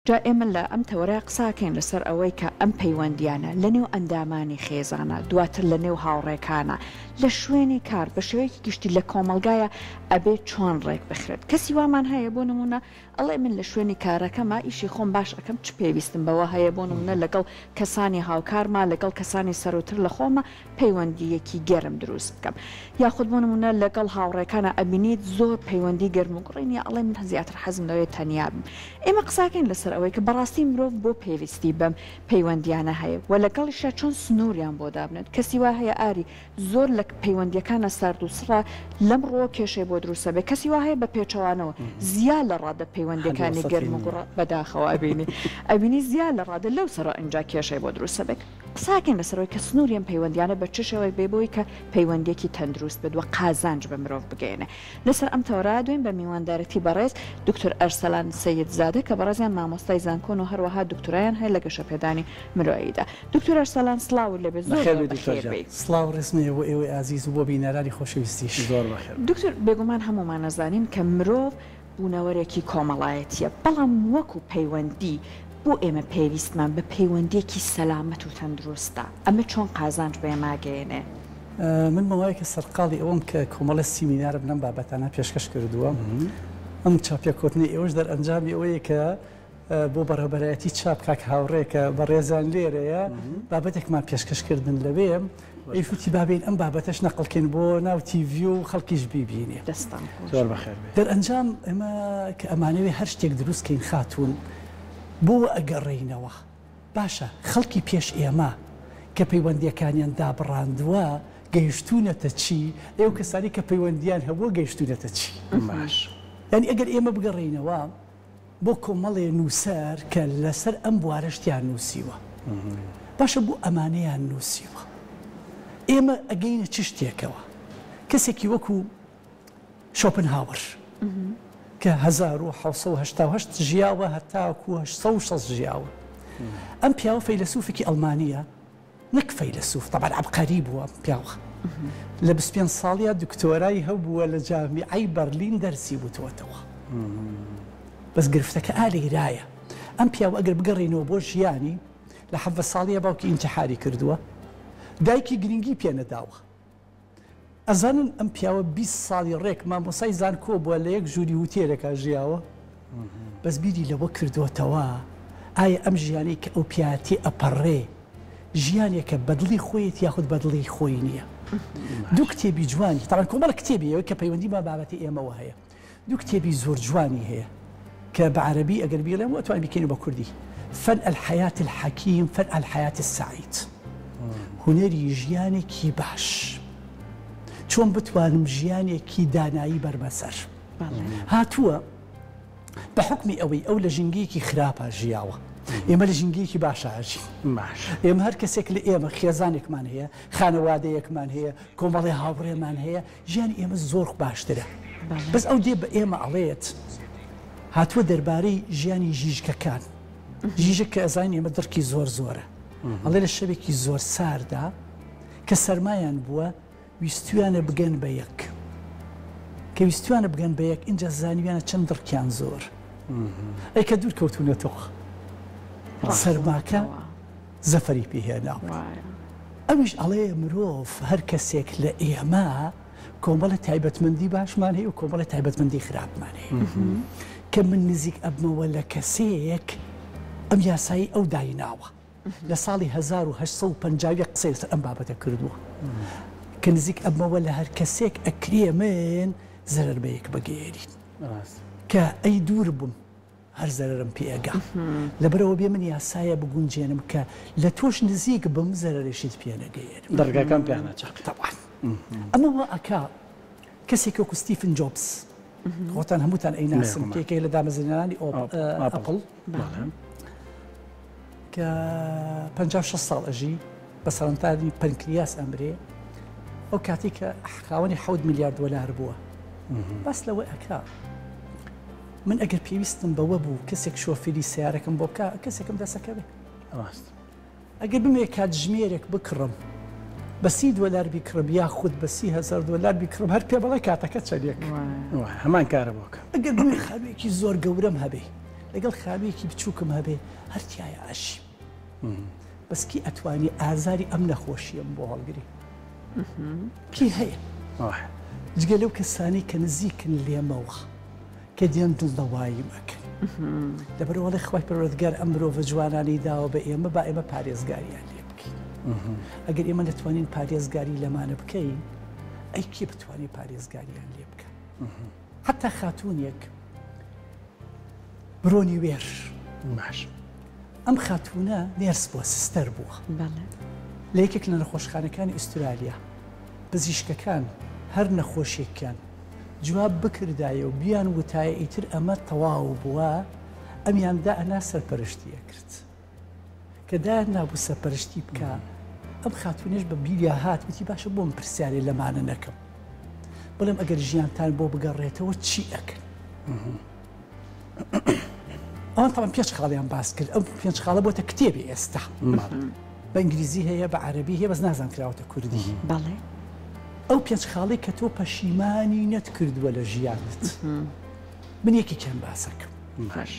جا ئێمە لە ئەم تەوەرە قساکەین لەسەر ئەوەی کە ئەم پەیوەندیانە لە نێو ئەندامانی خێزانە، دواتر لە نێو هاوڕێکانە، لە شوێنی کار، بە شێوەیەکی گشتی لە کۆمەڵگایا ئەبێ چۆن ڕێک بخرێت. کەسی وامان هەیە بۆ نموونە ئەڵێ من لە شوێنی کارەکەما ئیشی خۆم باش ئەکەم چ پێویستم بەوە هەیە بۆ نموونە لەگەڵ کەسانی هاوکارما لەگەڵ کەسانی سەرووتر لە خۆما پەیوەندییەکی گەرم دروست بکەم یاخود بۆ نموونە لەگەڵ هاوڕێکانا ئەبینیت زۆر پەیوەندی گەرم و گوڕی نیە ئەڵێ من زیاتر حەزم لەوەیە تەنیا بم ئێمە قساکەین لەسەر ئەوەی کە بەڕاستی مرۆڤ بۆ پێویستی بەم پەیوەندیانە هەیە و لەگەڵیشا چۆن سنووریان بۆ دابنێت کەسی وا هەیە ئاری زۆر لە پەیوەندیەکانا سارد و سڕە لەم ڕووە کێشەی بۆ دروست ئەبێ کەسی وا هەیە بە پێچەوانەوە زیا لە ڕادە پەیوەندیەکانی گەرم و گوڕە بەداخەوە ئەبینی ئەبینی زیا لە ڕادە لەو سەرەوە ئینجا کێشەی بۆ دروست ئەبێ. قساکەین لەسەر ئەوەی کە سنووری ئەم پەیوەندیانە بە چ شێوەیەک بێ بۆی کە پەیوەندیەکی تەندروست بێت و قازانج بە مرۆڤ بگەیەنێ. لەسەر ئەم تەوەرە دوێن بە میواندارەتی بەڕێز دکتۆر ئەرسەلان سەید زادە کە بەڕێزیان مامۆستای زانکۆن و هەروەها دکتۆرایان هەیە لە گەشەپێدانی مرۆییدا. دکتۆر ئەرسەلان سڵاوت لێبێت زۆر بەخێر زۆر بێی دکتۆر بەخێر گیان. بێی. سڵاو ڕێزم هەیە بۆ ئێوەی ئازیز و بۆ بینەرانی خۆشەویستیش. زۆر بەخێر بێی. دکتۆر بێگومان هەموومان ئەزانین کە مرۆڤ بوونەوەرێکی کۆمەڵایەتییە، بەڵام وەکو پەیوەندی بۆ ئێمە پێویستمان بە پەیوەندییەکی سەلامەت و تەندروستە، ئەمە چۆن قازانج بە ئێمە ئەگەیەنێ؟ من ماوەیەکە سەرقاڵی ئەوەم کە کۆمەڵێ سیمینارم لەم بابەتانە پێشکەش کردووە. ئەم چاپێکەوتنەی ئێوەش دەرئەنجامی ئەوەیە کە بۆ بەڕێوەبەرایەتی چاپ کاک هاوڕێ کە بەڕێزان لێرەیە بابەتێکمان پێشکەش کردن لەوێ ئەیش وتی با بێین ئەم بابەتەش نەقڵ کەین بۆ ناو تیڤی و خەڵکیش بیبینێ. دەستان خۆش. زۆر بەخێر بێی. دەرئەنجام ئێمە کە ئەمانەوێ هەر شتێک دروست کەین خاتوون بۆ ئەگەڕێینەوە باشە خەڵکی پێش ئێمە کە پەیوەندیەکانیان دابڕاندووە گەیشتوونەتە چی ئەو کەسانی کە پەیوەندیان هەبووە گەیشتوونەتە چی؟ باش. یانی ئەگەر ئێمە بگەڕێینەوە بۆ کۆمەڵێ نووسەر کە لەسەر ئەم بوارە شتیان نووسیوە. باشە بۆ ئەمانەیان نووسیوە؟ ئێمە ئەگەینە چ شتێکەوە؟ کەسێکی وەکو شۆپنهاوەر کە 1788 ژیاوە هەتاکو 860 ژیاوە. ئەم پیاوە فەیلەسوفێکی ئەڵمانییە، نەک فەیلەسوف تەبعەن عەبقەری بووە ئەم پیاوە لە 25 ساڵیا دکتۆرای هەبووە لە جامیعەی بەرلین دەرسی وتووەتەوە بەس گرفتەکە ئا لەیرایە ئەم پیاوە ئەگەر بگەڕێینەوە بۆ ژیانی لە 17 ساڵیە باوکی ئینتحاری کردووە دایکی گرنگی پێ نەداوە ئەزانن ئەم پیاوە 20 ساڵی ڕێک مامۆسای زانکۆ بووە لە یەک ژووری هوتێلێکا ژیاوە بەس بیری لەوە کردۆتەوە ئایا ئەم ژیانەی کە ئەو پیا تێ ئەپەڕێ ژیانێکە بەدڵی خۆیەتی یاخود بەدڵی خۆی نییە دوو کتێبی جوانی تاوان کۆمەڵە کتێبی هەیە کە پەیوەندی بە بابەتی ئێمەوە هەیە دوو کتێبی زۆر جوانی هەیە کە بە عەرەبی ئەگەر بیڵێم و ئەتوانین بیکەین بە کوردی فن الحیاة الحکیم فن الحیاة السعید هونەری ژیانێکی باش چۆن بتوانم ژیانێکی دانایی بەرمە سەر هاتووە بە حوکمی ئەوەی ئەو لە ژینگەیەکی خراپا ژیاوە ئێمە لە ژینگەیەکی باشا ئەژین ئێمە هەر کەسێک لە ئێمە خێزانێکمان هەیە خانەوادەیەکمان هەیە کۆمەڵێ هاوڕێمان هەیە ژیانی ئێمە زۆر باشترە بەس ئەو دێ بە ئێمە ئەڵێت هاتووە دەربارەی ژیانی ژیژکەکان ژیژک کە ئەزانین ئێمە دڕکی زۆر زۆرە ئەڵێ لە شەوێکی زۆر ساردا کە سەرمایان بووە ویستویانە بگەن بە یەک کە ویستویانە بگەن بە یەک ئینجا زانیویانە چەند دڕکیان زۆر ئەی کە دوور کەوتونەتەوە سەرماکە زەفەری پێ هێناون ئەویش ئەڵێ مرۆڤ هەر کەسێک لە ئێمە کۆمەڵە تایبەتمەندی باشمان هەیە و کۆمەڵە تایبەتمەندی خراپمان هەیە کە من نزیک ئەبمەوە لە کەسێک ئەم یاسایی ئەو دایناوە لە ساڵی 1851 قسەی لەسەر ئەم بابەتە کردووە کە نزیک ئەبمەوە لە هەر کەسێک ئەکرێ من زەرەر بە یەک بگەیەنین کە ئەی دوور بووم هەر زەرەرم پێ ئەگا لەبەرئەوە بێ من یاسایە بگونجێنم کە لە تۆش نزیک بم زەرەرێشت پێ نەگەیەنم. دڕگەکەم پێ نەچەقێ. تەبعەن ئەمە وا ئەکا کەسێک وەکو ستیفن جۆبس خۆتان هەمووتان ئەیناسن کە یەکێک لە دامەزرێنەرانی ئەپڵ کە 56 ساڵ ئەژی بە سەرەتانی پەنکریاس ئەمرێ ئەو کاتی کە خاوەنی 7 میلیارد دۆلار بووە باس لەوە ئەکا من ئەگەر پێویستم بەوە بوو کەسێک شۆفیری سەیارەکەم بۆ بکا کەسێکم دەسەکەوێ. ڕاست. ئەگەر بمەوێ کاتژمێرێک بکڕم بە 30 دۆلار بیکڕم یاخود بە 30 هەزار دۆلار بیکڕم هەر پێ بڵێ کاتەکە چەندێک. وایە هەمان کارە بۆ کەم. ئەگەر بمەوێ خانوویەکی زۆر گەورەم هەبێ. لەگەڵ خانوویەکی بچووکم هەبێ هەر تیایا ئەژیم. بەس کی ئەتوانی ئازاری ئەم نەخۆشیەم بۆ هەڵگری؟ کی هەیە؟ جگە لەو کەسانەی کە نزیکن لێمەوە کە دێن دڵنەواییم ئەکەن. لەبەرئەوە ئەڵێ خوای پەروەردگار ئەم مرۆڤە جوانانەی داوە بە ئێمە با ئێمە پارێزگاریان لێ بکەین. ئەگەر ئێمە نەتوانین پارێزگاری لەمانە بکەین ئەی کێ بتوانێت پارێزگاریان لێ بکە؟ حتا خاتوونێک برۆنی وێر باش ئەم خاتوونە nurse بووە سستەر بووە لە یەکێک لە نەخۆشخانەکانی ئوسترالیا پزیشکەکان هەر نەخۆشیێکیان جواب بکردایە و بیان وتایە ئیتر ئەمە تەواو بووە ئەمیان دائەنا سەرپەرشتی ئەکرد کە دایان نابوو سەرپەرشتی بکا ئەم خاتوونەش بە بیریا هات وتی باشە بۆم پرسیارێ لەمانە نەکەم بڵێم ئەگەر ژیانتان بۆ بگەڕێتەوە چی ئەکەن ئەوان تەڵم پێنج خاڵیان باس کرد ئەم پێنج خاڵە بۆتە کتێبی ئێستا بە ئینگلیزی هەیە بە عەربی هەیە بەس نازان کراوەتە کوردی بەڵێ ئەو پێنج خاڵی کە تۆ پەشیمانی نەتکردووە لە ژیانت من یەکێکیان باسەکەم باش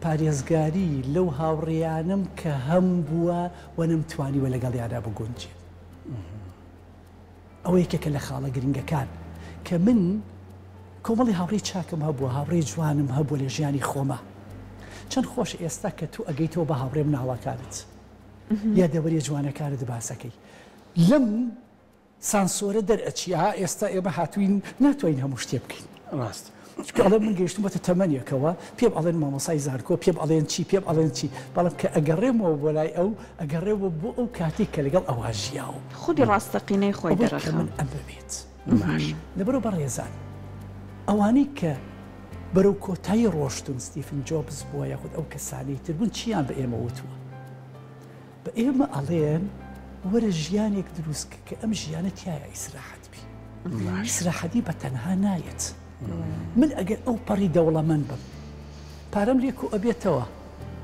پارێزگاری لەو هاوڕێیانەم کە هەمبووە و نەمتوانیوە لەگەڵیانا بگونجێم. ئەوە یەکێکە لە خاڵە گرنگەکان کە من کۆمەڵی هاوڕێی چاکم هەبووە، هاوڕێی جوانم هەبووە لە ژیانی خۆما. چەند خۆشە ئێستا کە تۆ ئەگەیتەوە بە هاوڕێ مناڵەکانت یادەوەریە جوانەکانت باسەکەی لەم سانسۆرە دەرئەچی ئا ئێستا ئێمە هاتووین ناتوانین هەموو شتێ بکەین. ڕاستە. چونکە ئەڵێم من گەیشتوومەتە تەمەنێکەوە پێم ئەڵێن مامۆسای زانکۆ پێم ئەڵێن چی پێم ئەڵێن چی بەڵام کە ئەگەڕێمەوە بۆ لای ئەو ئەگەڕێمەوە بۆ ئەو کاتەی کە لەگەڵ ئەوا ژیاوم. خودی ڕاستەقینەی خۆی ئەوەی کە دەرەخا. من ئەمەوێت. باش. لەبەرئەوە بەڕێزان ئەوانەی کە بەرەو کۆتایی ڕۆشتوون ستیفن جۆبس بووە یاخود ئەو کەسانەی تر بوون چیان بە ئێمە وتووە؟ بە ئێمە ئەڵێن وەرە ژیانێک دروست کە کە ئەم ژیانە تیایا ئیسراحەت بی. ئیسراحەتی بە تەنها نایەت. من ئەگەر ئەو پەڕی دەوڵەمەند بم پارەم لێ کۆ ئەبێتەوە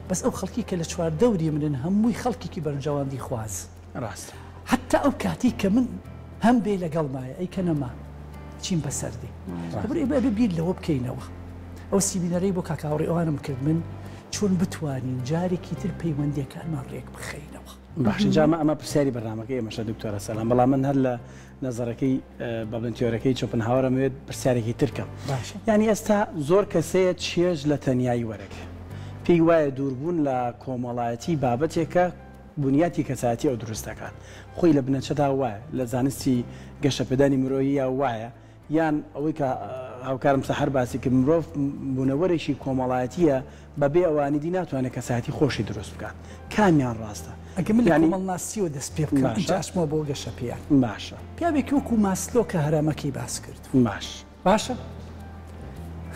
بەس ئەو خەڵکی کە لە چواردەوری منن هەمووی خەڵکێکی بەرژەوەندی خواز. ڕاستە. حەتتا ئەو کاتەی کە من هەم بێ لەگەڵمایە ئەی کە نەما چیم بەسەر دێ؟ لەبەر ئێمە ئەبێ بیر لەوە بکەینەوە. ئەو سیمینەرەی بۆ کاک هاوڕێ ئەوانم کرد من چۆن بتوانین جارێکی تر پەیوەندیەکانمان ڕێک بخەینەوە. باشە جا ئەمە پرسیاری بەرنامەکەی ئێمەشە دکتۆرە سەلام بەڵام من هەر لە نەزەرەکەی با بڵێن تیۆرەکەی شۆپنهاوەر ئەمەوێت پرسیارێکی تر کەم. باشە. یانی ئێستا زۆر کەس هەیە چێژ لە تەنیایی وەرەگرێ پێی وایە دووربوون لە کۆمەڵایەتی بابەتێکە بنیاتی کەسایەتی ئەو دروست دەکات خۆی لە بنەچەدا وایە لە زانستی گەشەپێدانی مرۆییا وایە یان ئەوەی کە هاوکارم سەحەر باسی کرد مرۆڤ بوونەوەرێکی کۆمەڵایەتییە بەبێ ئەوانی دی ناتوانێت کەسایەتی خۆشی دروست بکات کامیان ڕاستە؟ ئەگەر من لە یانی کۆمەڵناسییەوە دەست پێ بکەم باشە ئینجا ئەچمەوە بۆ گەشەپێیان. باشە. پیاوێکی وەکوو ماسلۆ کە هەرەمەکەی باس کردووە. باش. باشە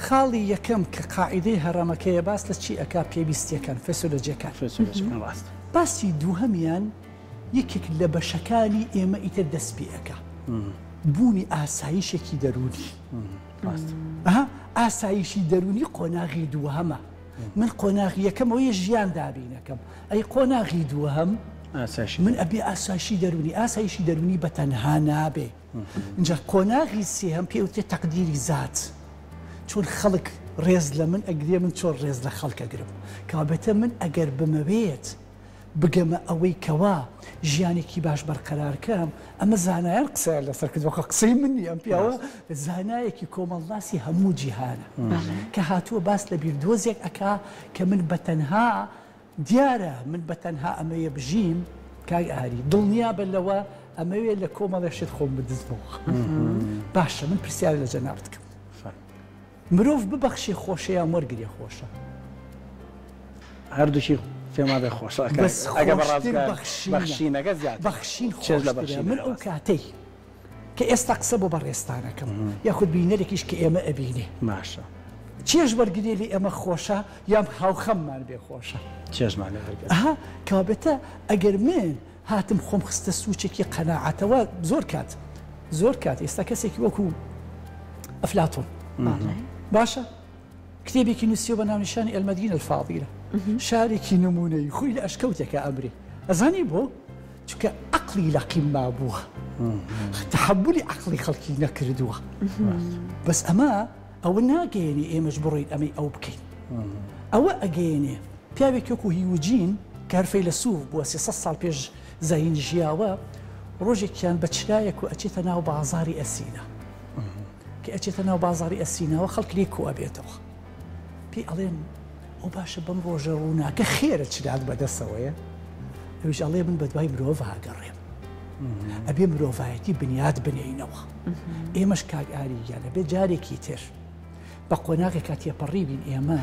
خاڵی یەکەم کە قاعیدەی هەڕەمەکەیە باس لە چی ئەکا پێویستیەکان فسۆلۆجیەکان. فسۆلۆجیەکان ڕاستە. باسی دووهەمیان یەکێک لە بەشەکانی ئێمە ئیتر دەست پێ ئەکا بوونی ئاسایشێکی دەروونی. ڕاستە. ئەها ئاسایشی دەروونی قۆناغی دووهەمە. من قۆناغی یەکەم ئەوەیە ژیان دابینەکەم ئەی قۆناغی دووهەم من ئەبێ ئاسایشی دەروونی ئاسایشی دەروونی بە تەنها نابێ. ئینجا قۆناغی سێهەم پێی وترێ تەقدیری زات، چۆن خەڵک ڕێز لە من ئەگرێ من چۆن ڕێز لە خەڵک ئەگرم، کەوابێتە من ئەگەر بمەوێت بگەمە ئەوەی کەوا ژیانێکی باش بەرقەرار کەم، ئەمە زانایان قسەیان لەسەر کردوە خۆ قسەی من نیە، ئەم پیاوە زانایەکی کۆمەڵناسی هەموو جیهانە کە هاتووە باس لە بیردۆزێک ئەکا کە من بە تەنها دیارە من بە تەنها ئەمەوێ بژیم کاک ئاری دڵنیابە لەوە ئەمەوێ لە کۆمەڵێ شت خۆم بدزمەوە باشە من پرسیار لە جەنابت کەم مرۆڤ ببەخشێ خۆشە یان وەرگێ خۆشە هەردووکی پێما بێ خۆشە بەس ئەگە خۆشتر بەخشینەکە زیاتر بەخشین چێژ لە خۆشترە بەخشین من ئەو کاتەی کە ئێستا قسە بۆ بەڕێزتان ئەکەم یاخود بینەرێکیش کە ئێمە ئەبینێ. باشە. چێژ وەرگرێ لێ ئێمە خۆشە یان هاوخەممان بێ خۆشە؟ چێژمان لێ وەرگرێ. ئەها کەوابێتە ئەگەر من هاتم خۆم خستە سوچێکی قەناعەتەوە زۆر کات زۆر کات ئێستا کەسێکی وەکو ئەفلاتۆن باشە کتێبێکی نووسیوە بە ناونیشانی المدینە الفاضلە شارێکی نموونەیی خۆی لە ئەشکەوتێکا ئەمرێ ئەزانی بۆ؟ چونکە عەقڵی لە قیمما بووە تەحەمولی عەقڵی خەڵکی نەکردووە بەس ئەمە ئەوە ناگەیەنێ ئێمەش بڕۆین ئەمەی ئەو بکەین. ئەوە ئەگەیەنێ پیاوێکی وەکو هیوجین کە هەر فەیلەسوف بووە 300 ساڵ پێش زایین ژیاوە، ڕۆژێکیان بە چرایەک و ئەچێتە ناو بازاڕی ئەسینا. کە ئەچێتە ناو بازاڕی ئەسیناوە خەڵک لێی کۆ ئەبێتەوە. پێی ئەڵێن ئەو باشە بەم ڕۆژە ڕووناکە خێرە چرات بەدەسەوەیە؟ ئەویش ئەڵێ من بەدوای مرۆڤ ئەگەڕێم. ئەبێ مرۆڤایەتی بنیات بنێینەوە. ئێمەش کاک ئاری گیان ئەبێ جارێکی تر بە قۆناغێکا تێپەڕیبین ئێمە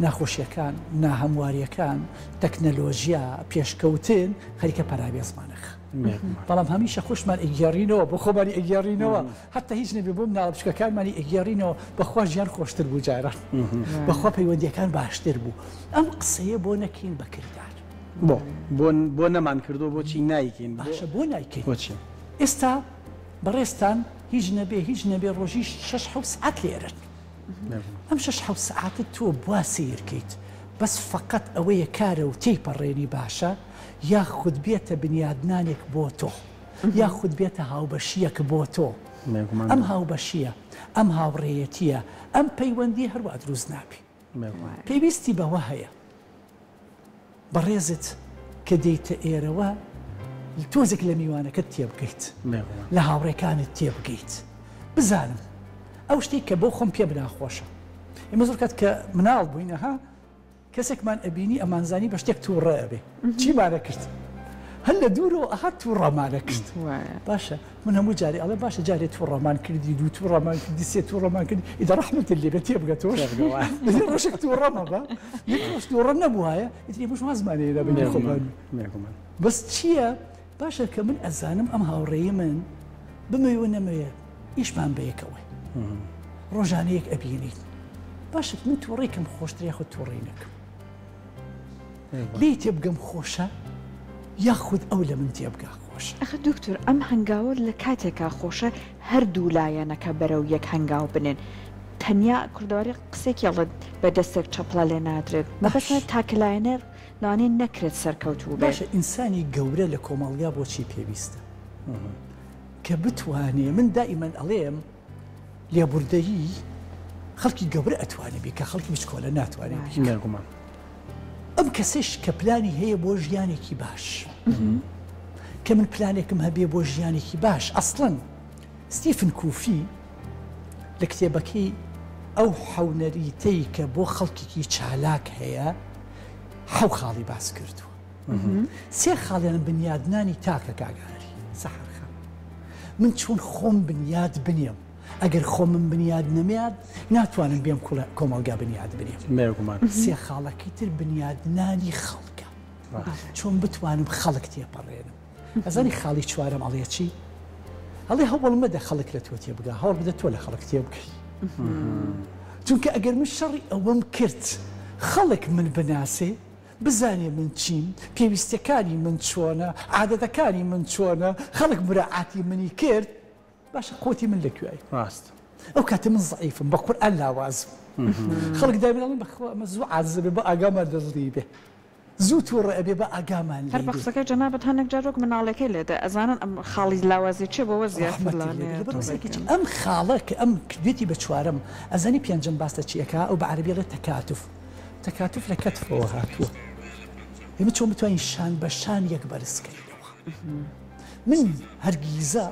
ناخۆشیەکان، ناهەمواریەکان، تەکنەلۆژیا، پێشکەوتن خەریکە پەراوێزمان ئەخا. بەڵام هەمیشە خۆشمان ئەگێڕینەوە، بۆ خۆمانی ئەگێڕینەوە، هەتا هیچ نەبێ بۆ مناڵە بچوکەکانمانی ئەگێڕینەوە، بەخوا ژیان خۆشتر بوو جاران، بەخوا پەیوەندیەکان باشتر بوو. ئەم قسەیە بۆ نەکەین بە کردار؟ بۆ؟ بۆ بۆ نەمان کردووە؟ بۆچی نایکەین؟ باشە بۆ نایکەین؟ بۆچی؟ ئێستا بەڕێزتان هیچ نەبێ هیچ نەبێ ڕۆژی شەش حەوت سەعات لێرەن. ئەم شەش حەوت سەعاتە تۆ بوا سەیر کەیت بەس فەقەت ئەوەیە کارە و تێی پەڕێنی باشە یاخود بێتە بنیادنانێک بۆ تۆ یاخود بێتە هاوبەشییەک بۆ تۆ ئەم هاوبەشییە ئەم هاوڕێیەتییە ئەم پەیوەندییە هەروا دروست نابی پێویستی بەوە هەیە بەڕێزت کە دێیتە ئێرەوە تۆزێک لە میوانەکەت تێبگەیت، لە هاوڕێکانت تێبگەیت، بزانم ئەو شتەی کە بۆ خۆم پێم ناخۆشە. ئێمە زۆر کات کە مناڵ بووین ئەها کەسێکمان ئەبینی ئەمانزانی بە شتێک تووڕە ئەبێ چیمان ئەکرد؟ هەر لە دوورەوە ئەها تووڕەمان ئەکرد. باشە من هەموو جارێ ئەڵێم باشە جارێ تووڕەمان کردی دوو تووڕەمان کردی سێ تووڕەمان کردی ئیدە ڕەحمەتت لێ بێ تێبگە تۆش دەبێ ڕۆژێک تووڕە مەبە یەک ڕۆژ تووڕە نەبووایە ئیتر ئێمەش وازمان هێنا بەینی خۆمان بەس چییە باشە کە من ئەزانم ئەم هاوڕێی من بمەوێ و نەمەوێ ئیشمان بەیەکەوەی ڕۆژانە یەک ئەبینین باشە من تووڕێکم خۆشتر یاخود تووڕەی نەکەم لێی تێبگەم خۆشە یاخود ئەو لە من تێبگا خۆشە. ئەخر دکتۆر ئەم هەنگاوە لە کاتێکا خۆشە هەردوو لایەنەکە بەرەو یەک هەنگاو بنێن تەنیا کوردەواری قسەیەکی ئەڵێت بە دەستێک چەپڵە لێ نادرێت مەبەستمە تاکە لایەنە لەوانەیە نەکرێت سەرکەوتوو بێت. باشە ئینسانی گەورە لە کۆمەڵگا بۆچی پێویستە کە بتوانێ من دائیمەن ئەڵێم لێبوردەیی خەڵکی گەورە ئەتوانێ بیکا خەڵکی بچکۆلە ناتوانێ بیکا. بێگومان. ئەم کەسەش کە پلانی هەیە بۆ ژیانێکی باش کە من پلانێکم هەبێ بۆ ژیانێکی باش ئەسڵەن ستیفن کوفی لە کتێبەکەی ئەو حەونەریتەی کە بۆ خەڵکێکی چالاک هەیە حەو خاڵی باس کردووە سێ خاڵیان بنیادنانی تاکە کاک ئاری سەحەر خان من چۆن خۆم بنیاد بنێم ئەگەر خۆمم بنیاد نەمیاد ناتوانم بێم کۆمەڵگا بنیاد بنێم بێگومان سێ خاڵەکەی تر بنیادنانی خەڵکە چۆن بتوانم خەڵک تێپەڕێنم ئەزانی خاڵی چوارەم ئەڵێ چی ئەڵێ هەوڵ مەدە خەڵک لە تۆ تێبگا هەوڵ بدە تۆ لە خەڵک تێبگەی چونکە ئەگەر من شەڕی ئەوەم کرد خەڵک من بناسێ بزانێ من چیم، پێویستیەکانی من چۆنە، عادەتەکانی من چۆنە، خەڵک مراعاتی منی کرد، باشە قوتی من لە کوێیە؟ ڕاست. ئەو کاتە من زەعیفم، بە قورئان لاوازم. خەڵک دایمەن ئەڵێن بەخوا ئەمە زوو عاجز ئەبێ با ئاگامان لە دڵی بێ، زوو توڕە ئەبێ با ئاگامان هەر لێی بە بێ. قسەکەی جەنابت هەنێک جار وەک مناڵێکەی لێ دێ ئەزانن ئەم خاڵی لاوازی چیە بەوە زیاتر ڕەحمەتت لێ بێ. لەوانەیە لەبەر توڕەی قسەیەکی بکەن. ئەم خاڵە کە ئەم کردوێتی بە چوارەم ئەزانی پێنجەم باس لە چی ئەکا؟ ئەو بە عەرەبی ئەڵێ تەکاتف. تەکاتف لە کەتفەوە هاتووە. ئێمە چۆن بتوانین شان بە شان یەک بەرز کەینەوە؟ من هەرگیزە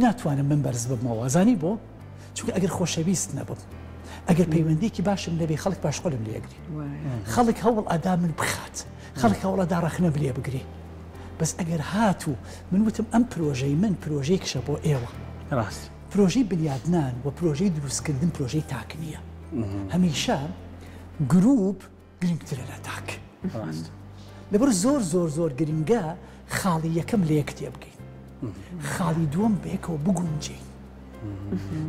ناتوانم من بەرز ببمەوە. زانی بۆ؟ چونکە ئەگەر خۆشەویست نەبم، ئەگەر پەیوەندیکی باشم نەبێ، خەڵک پاشقولم لێگری. خەڵک هەوڵ ئەدا من بخات، خەڵک هەوڵ ئەدا ڕەخنەم لێ بگرێ. بەس ئەگەر هاتوو من وتم ئەم پرۆژەی من پرۆژەیەکشە بۆ ئێوە. ڕاست. پرۆژەی بنیادنان و پرۆژەی دروستکردن پرۆژەی تاک نییە. هەمیشە گروپ گرنگترە لە تاک. لەبەر زۆر زۆر زۆر گرنگە خاڵی یەکەم لە یەک تێبگەین، خاڵی دووەم بەیەکەوە بگونجێین.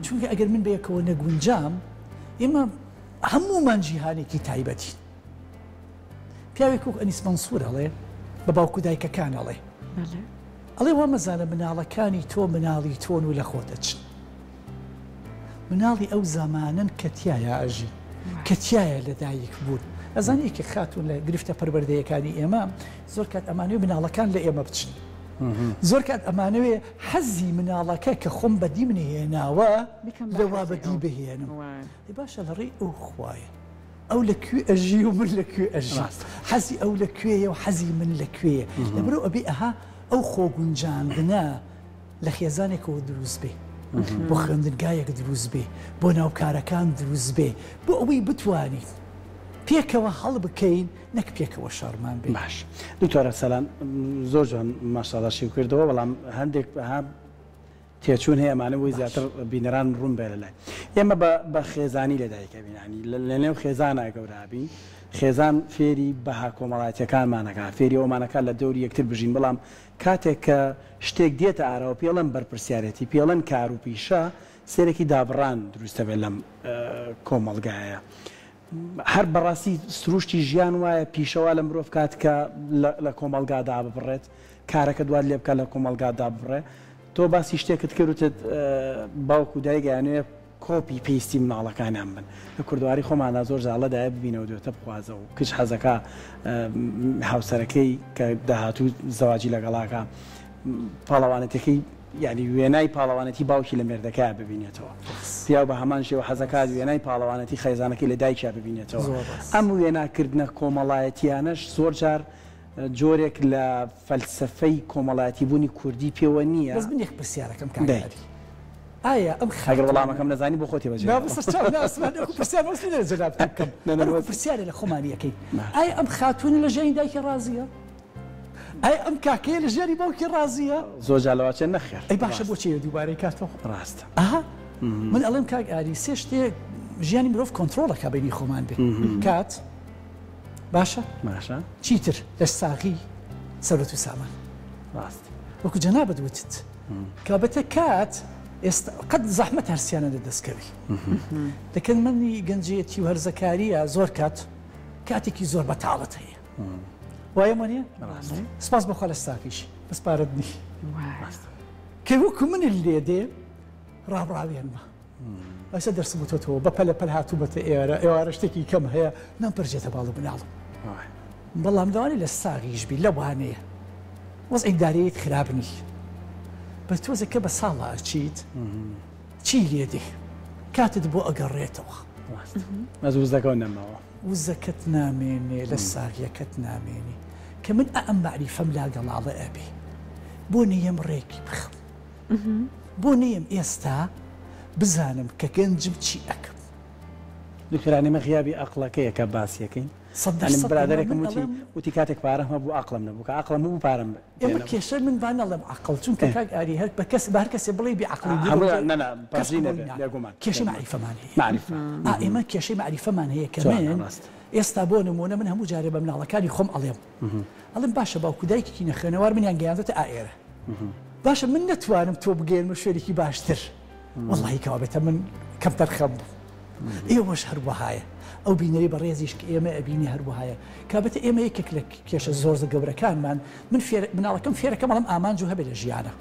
چونکە ئەگەر من بەیەکەوە نەگونجام، ئێمە هەموومان جیهانێکی تایبەتین. پیاوێک وەک ئەنیس مەنسوور ئەڵێ بە باوک و دایکەکان ئەڵێ، ئەڵێ وا مەزانە مناڵەکانی تۆ مناڵی تۆن و لە خۆت دەچن. مناڵی ئەو زەمانەن کە تیایا ئەژین، کە تیایا لەدایک بوون. ئەزانی یەکێک خاتوون لە گرفتە پەروەردەیەکانی ئێمە زۆر کات ئەمانەوێ مناڵەکان لە ئێمە بچن. زۆر کات ئەمانەوێ حەزی مناڵەکە کە خۆم بەدیم نەهێناوە لەوا بەدی بهێنم. ئەی باشە لە ڕێی ئەو خوایە. ئەو لە کوێ ئەژی و من لە کوێ ئەژی، حەزی ئەو لە کوێیە و حەزی من لە کوێیە. لەبەرئەوە ئەبێ ئەها ئەو خۆگونجاندنە لە خێزانێکەوە دروست بێ، بۆ خوێندنگایەک دروست بێ، بۆ ناو کارەکان دروست بێ، بۆ ئەوەی بتوانین پێکەوە هەڵبکەین نەک پێکەوە شەڕمان بێ. باش دکتۆر ئەرسەلان زۆر جوان ماشاءاللە شیو کردەوە بەڵام هەندێک ها تێچوون هەیە ئەمانە بۆی زیاتر بینەران ڕوون بێ لەلای ئێمە بە بە خێزانی لەدایک ئەبین ینی لە نێو خێزانا گەورە ئەبین خێزان فێری بەها کۆمەڵایەتیەکانمان ئەکا فێری ئەومان ئەکا لە دەوری یەکتر بژین بەڵام کاتێک کە شتێک دێتە ئاراوە پێڵێن بەرپرسیارێتی پێڵێن کار و پیشە سێرێکی دابڕان دروستە بێت لەم کۆمەڵگایە هەر بەڕاستی سروشتی ژیان وایە پیشە وا لە مرۆڤ کات کە لە کۆمەڵگا داببڕێت کارەکەت وات لێ بکات لە کۆمەڵگا داببڕێ تۆ باسی شتێکت کرد وتت باوک و دایک ئەیانەوێ کۆپی پەیستی مناڵەکانیان بن لە کوردەواری خۆماندا زۆر زاڵە دایە ببینەوە دوێتە بخوازە و کچ حەزەکا هاوسەرەکەی کە داهاتوو زەواجی لەگەڵاکە پاڵەوانەتەکەی یعنی وێنای پاڵەوانەتی باوکی لە مێردەکەیا ببینێتەوە پیاو بە هەمان شێوە حەزەکات وێنای پاڵەوانەتی خێزانەکەی لە دایکیا ببینێتەوە ئەم وێناکردنە کۆمەڵایەتیانەش زۆر جار جۆرێک لە فەلسەفەی کۆمەڵایەتی بوونی کوردی پێوە نییە. بەس من یەک پرسیارەکەم کاک ئاری ئایا ئەم خاتوونە. ئەگەر وەڵامەکەم نەزانی بۆ خۆتی بەجێ. نا بەسەر چاو نا ئەسڵەن ئەو پرسیار مەبەست نییە لە جەنابت بکەم هەر وەکو پرسیارێ لە خۆمانی ئەکەین ئایا ئەم خاتوونە لە ژیانی دایکی ڕازییە؟ ئایا ئەم کاکەیە لە ژیانی باوکی ڕازییە؟ زۆر جار لەوە ئەچێ نەخێر. ئەی باشە بۆچی دووبارەی کاتەوە؟ ڕاستە. ئەها من ئەڵێم کاک ئاری سێ شتێ ژیانی مرۆڤ کۆنترۆڵ ئەکا بەینی خۆمان بێ کات، باشە باشە چیتر لەش ساغی سەروەت و سامان ڕاست وەکو جەنابت وتت کابەتە کات ئێستا قەت زەحمەت هەرسیانە لە دەستکەوی دەکەن منی گەنجێتی و هەرزەکاریە زۆر کات کاتێکی زۆر بەتاڵت هەیە وایە مۆنیە سپاس بەخوا لە ساقیش بەس پارەت نی کە وەکو منت لێ دێ ڕابڕاوێنمە ئەسە دەرسم وتۆتەوە بە پەلە پەل هاتوومەتە ئێرە ئێوارە شتێکی کەم هەیە نەمپەرژێتە باڵ و مناڵم بەڵام لەوانەیە لە ساغیش بی لەوانەیە وەزعی دارەیت خراپ نی بەس تۆزێک کە بە ساڵا ئەچیت چی لێ دێ کاتت بۆ ئەگەڕێتەوە بەس وزەکەو نەماوە وزەکەت نامێنێ لە ساغیەکەت نامێنێ کە من ئەم مەعریفەم لا گەڵاڵە ئەبێ بۆ نەیەم ڕێکی بخەم بۆ نەیەم ئێستا بزانم کە گەنجم چی ئەکەم. دکتۆر ئەمە غیابی ئەقڵەکەیە کە باسی ئەکەین 100% برادەرێکم وتی وتی کاتێک پارەم هەبوو ئەقڵم نەبوو کە ئەقڵم هەبوو پارەم ئێمە کێشە من با نەڵێم عەقڵ چونکە کاک ئاری هەر بە کەس بە هەر کەسێ بڵێی بێ عەقڵی کەس بێگومان کێشەی مەعریفەمان هەیە مەعریفە ئا ئێمە کێشەی مەعریفەمان هەیە کە من ئێستا بۆ نموونە من هەموو جارێ بە مناڵەکانی خۆم ئەڵێم ئەڵێم باشە باوک و دایکێکی نەخوێنەوار منیان گەیاندۆتە ئائێرە باشە من نەتوانم تۆ بگەیەنمە شوێنێکی باشتر وەڵڵاهی کەوابێتە من کەمتەرخەم بووم ئێوەش هەروەهایە ئەو بینەری بەڕێزیش کە ئێمە ئەبینی هەروەهایە کابێتە ئێمە یەکێک لە کێشە زۆر گەورەکانمان من فێر مناڵەکەم فێرەکەم ئەڵێم ئامانج و هەبێ لە ژیانە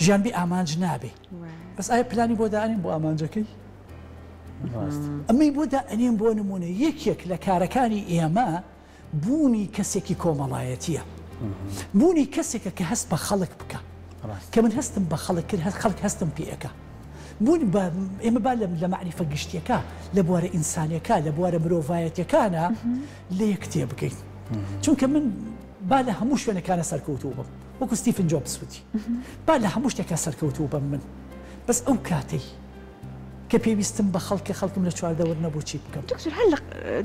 ژیان بێ ئامانج نابێ بەس ئایا پلانی بۆ دانێن بۆ ئامانجەکەی ئەمەی بۆ دائەنێم بۆ نمونە یەکێک لە کارەکانی ئێمە بوونی کەسێکی کۆمەڵایەتییە. بوونی کەسێکە کە هەست بە خەڵک بکا. کە من هەستم بە خەڵک کرد، خەڵک هەستم پێ ئەکا. بوون بە ئێمە با لە مەعریفە گشتییەکە، لە بوارە ئینسانییەکە، لە بوارە مرۆڤایەتییەکانا لە یەک تێبگەین. چونکە من با لە هەموو شوێنەکانا سەرکەوتوو بم. وەکوو ستیفن جۆبس وتی. با لە هەموو شتێکا سەرکەوتوو بم من. بەس ئەو کاتەی کە پێویستم بە خەڵکە خەڵکم لە چواردەور نەبوو چی بکەم؟ دکتۆر هەر لە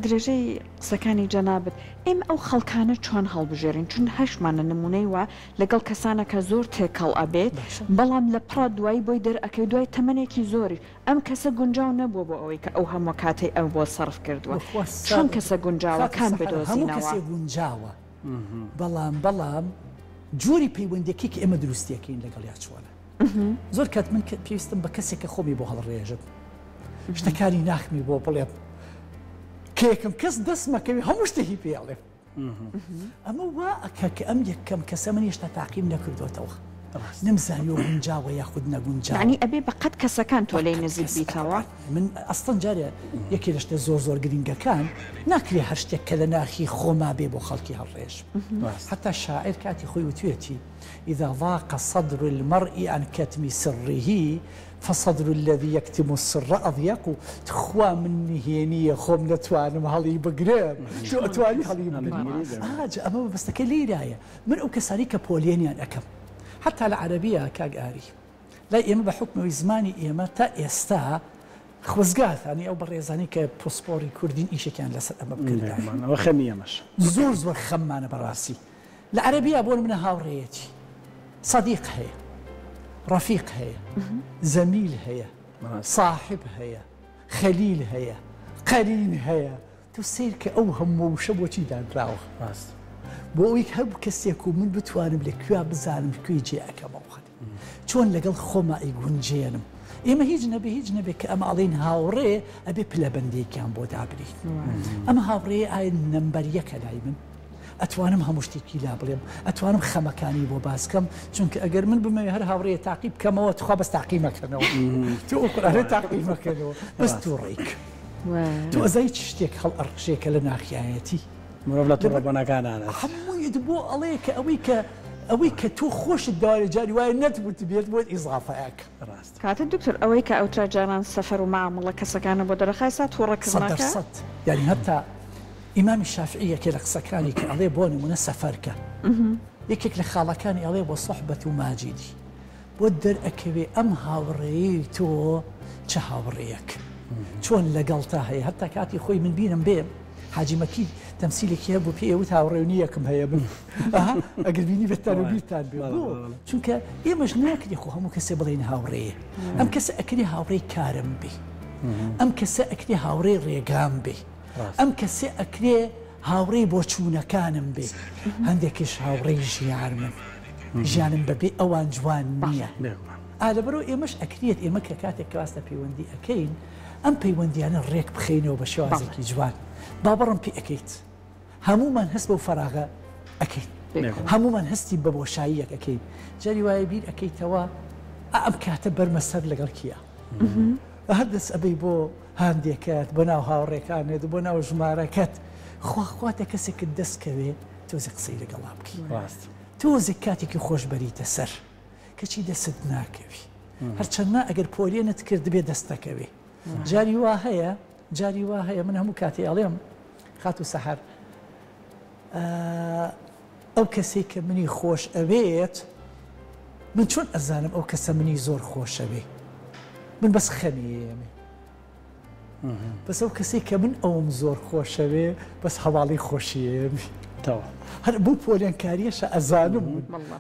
درێژەی قسەکانی جەنابت، ئێمە ئەو خەڵکانە چۆن هەڵبژێرین؟ چون هەشمانە نمونەی وا لەگەڵ کەسانە کە زۆر تێکەڵ ئەبێت بەڵام لە پڕا دوایی بۆی دەرئەکەوێت دوای تەمەنێکی زۆریش ئەم کەسە گونجاو نەبووە بۆ ئەوەی کە ئەو هەموو کاتەی ئەو بۆ سەرف کردووە. چۆن کەسە گونجاوەکان بدۆزینەوە؟ هەموو کەسێ گونجاوە بەڵام بەڵام جۆری پەیوەندیەکەی کە ئێمە دروستی ئەکەین لەگەڵیا چۆنە؟ زۆر کات من پێویستم بە کەسێکە خۆمی بۆ هەڵڕێژم شتەکانی ناخمی بۆ بڵێم کە یەکەم کەس دەستمەکەوی هەموو شتێکی پێڵێم ئەمە وا ئەکە کە ئەم یەکەم کەسە من هێشتا تاقیم نەکردوێتەوە. نەمزانیوە گونجاوە یاخود نەگونجاوە. یەعنی ئەبێ بە قەد کەسەکان تۆ لێی نزیک بیتەوە؟ من ئەسڵەن جارێ یەکێ لە شتە زۆر زۆر گرنگەکان ناکرێ هەر شتێک کە لە ناخی خۆما بێ بۆ خەڵکی هەڵڕێژم. حەتا شاعیر کاتی خۆی وتوێتی، اذا ضاق صدر المرء عن کتم سره فصدر الذی یکتم السر اضیق، تخوا من نهێنییە خۆم نەتوانم هەڵی بگرم تۆ ئەتوانی هەڵی بگری؟ ئا جا ئەمە مەبەستەکە لێرایە. من ئەو کەسانەی کە پۆلێنیان ئەکەم حەتا لە عەرەبیە کاک ئاری لای ئێمە بە حوکمەوەی زمانی ئێمە تا ئێستا خۆزگا ثانی ئەو بەڕێزانەی کە پسپۆڕی کوردین ئیشێکیان لەسەر ئەمە بکردایە. بێگومان ئەوە خەمی ئێمەشە. زۆر زۆر خەممانە بەڕاستی لە عەرەبیە بۆ نمونە هاوڕێیەتی صدیق هەیە ڕەفیق هەیە زەمیل هەیە صاحب هەیە خەلیل هەیە قەرین هەیە تۆ سەیر کە ئەو هەموو وشە بۆچی دانراوە؟ ڕاست. بۆ ئەوەی هەر کەسێک و من بتوانم لە کوێ بزانم کوێی جێ ئەکەمەوە، چۆن لەگەڵ خۆما ئەیگونجێنم. ئێمە هیچ نەبێ هیچ نەبێ کە ئەمە ئەڵێین هاوڕێ ئەبێ پلەبەندێکیان بۆ دابنێین. ئەم هاوڕێیە ئایا نەمبەر یەکە لای من؟ ئەتوانم هەموو شتێکی لا بڵێم، ئەتوانم خەمەکانی بۆ باس کەم، چونکە ئەگەر من بمەوێ هەر هاوڕێیە تاقی بکەمەوە تخوا بەس تاقی مەکەنەوە، تۆ ئەو قورئانە تاقی مەکەنەوە، بەس تووڕەی کە. تۆ ئەزای چ شتێک هەڵ ئەڕژێ کە لە ناخیایەتی. مرۆڤ لە توڕەبوونەکانانەت. هەموویت بۆ ئەڵێ کە ئەوەی کە ئەوەی کە تۆ خۆشت داوێ جاری وایە نەتوتبێت بۆت ئیزافە ئەکا. ڕاستە. کاتە دکتۆر ئەوەی کە ئەوترا جاران سەفەر و مەعامڵە کەسەکانە بۆ دەرەخا ئێستا توڕە کردنەکە. 100% یانی هەتا ئیمامی شافعی یەکێ لە قسەکانی کە ئەڵێ بۆ نمونە سەفەر کە یەکێک لە خاڵەکانی ئەڵێ وە صحبەت ماجدی بۆت دەرئەکەوێ ئەم هاوڕێیەی تۆ چ هاوڕێیەک چۆن لەگەڵتا هەیە هەتا کاتی خۆی من بیرم بێ حاجی مەکی تەمسیلێکی هەبوو پێی ئەوت هاوڕێونیەکم هەیە من ئەگەر بینی بێتان و بیرتان بێ بۆ چونکە ئێمەش ناکرێ خۆ هەموو کەسێ بڵێین هاوڕێیە ئەم کەسە ئەکرێ هاوڕێی کارم بێ ئەم کەسە ئەکرێ هاوڕێی ڕێگام بێ ئەم کەسێ ئەکرێ هاوڕێی بۆچوونەکانم بێ، هەندێکیش هاوڕێی ژیارمن، ژیانم بەبێ ئەوان جوان نییە. ئا لەبەرئەوە ئێمەش ئەکرێت ئێمە کە کاتێک کە باس لە پەیوەندی ئەکەین ئەم پەیوەندیانە ڕێک بخەینەوە بە شێوازێکی جوان. باوەڕم پێ ئەکەیت هەموومان هەست بەو فەراغە ئەکەین، هەموومان هەستی بە بۆشاییەک ئەکەین. جاری وایە بیر ئەکەیتەوە ئا ئەم کاتە بەرمە سەر لەگەڵ کییە؟ هەر دەست ئەبەی بۆ هاندێکەت بۆ ناو هاوڕێکانت بۆ ناو ژمارەکەت خوا خواتە کەسێکت دەست کەوێ تۆزێ قسەی لەگەڵا بکەی ڕاست تۆزێک کاتێکی خۆش بەریتە سەر کەچی دەستت ناکەوی هەرچەند نا ئەگەر پۆلێنت کردبێ دەست دەکەوێ جاری وا هەیە جاری وا هەیە من هەموو کاتێ ئەڵێم خاتوو سەحەر ئەو کەسەی کە منی خۆش ئەوێت من چۆن ئەزانم ئەو کەسە منی زۆر خۆشەوێ من بەس خەمی ئێمێ بەس ئەو کەسەی کە من ئەوم زۆر خۆشەوێ بەس هەواڵی خۆشی ئێمی هەر بۆ پۆلێنکاریەشە ئەزانم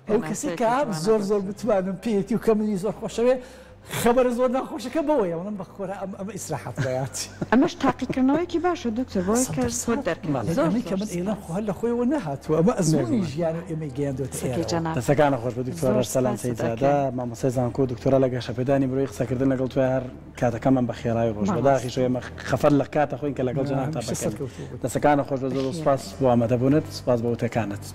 ئەو کەسی کە زۆر زۆر بتوانم پێیەتی و کە منی زۆر خۆشەوێ خەبەرە زۆر ناخۆشەکە بەوەیە وەڵام بە خۆرا ئەم ئەمە ئیسراحەت بەیات. ئەمەش تاقیکردنەوەیەکی باشە دکتۆر بۆی کە بۆت دەرکەوێت زۆر ئەمەی کە زۆر من ئەیڵێم سوپاس. خۆ هەر لە خۆیەوە نەهاتووە ئەمە ئەزموونی ژیان و ئێمەی گەیاندۆتە قسەکەی ئێرەوە. جەنابت. دەستەکانت خۆش بێت دکتۆر زۆر ئەرسەلان سوپاست سەیدزادە ئەکەین. مامۆستای زانکۆ و دکتۆرا لە گەشەپێدانی مرۆیی قسەکردن لەگەڵ تۆیا هەر کاتەکەمان بە خێرایی ڕۆشت بەڕاست. بەداخیشەوە ئێمە خەفەت لە کات ئەخۆین کە لەگەڵ جەنابتا هەمیشە بەکەین سەرکەوتوو بن. دەستەکانت خۆش بێت زۆر بەخێر سوپاس بێی. بۆ ئامادەبوونت سوپاس بۆ وتەکانت.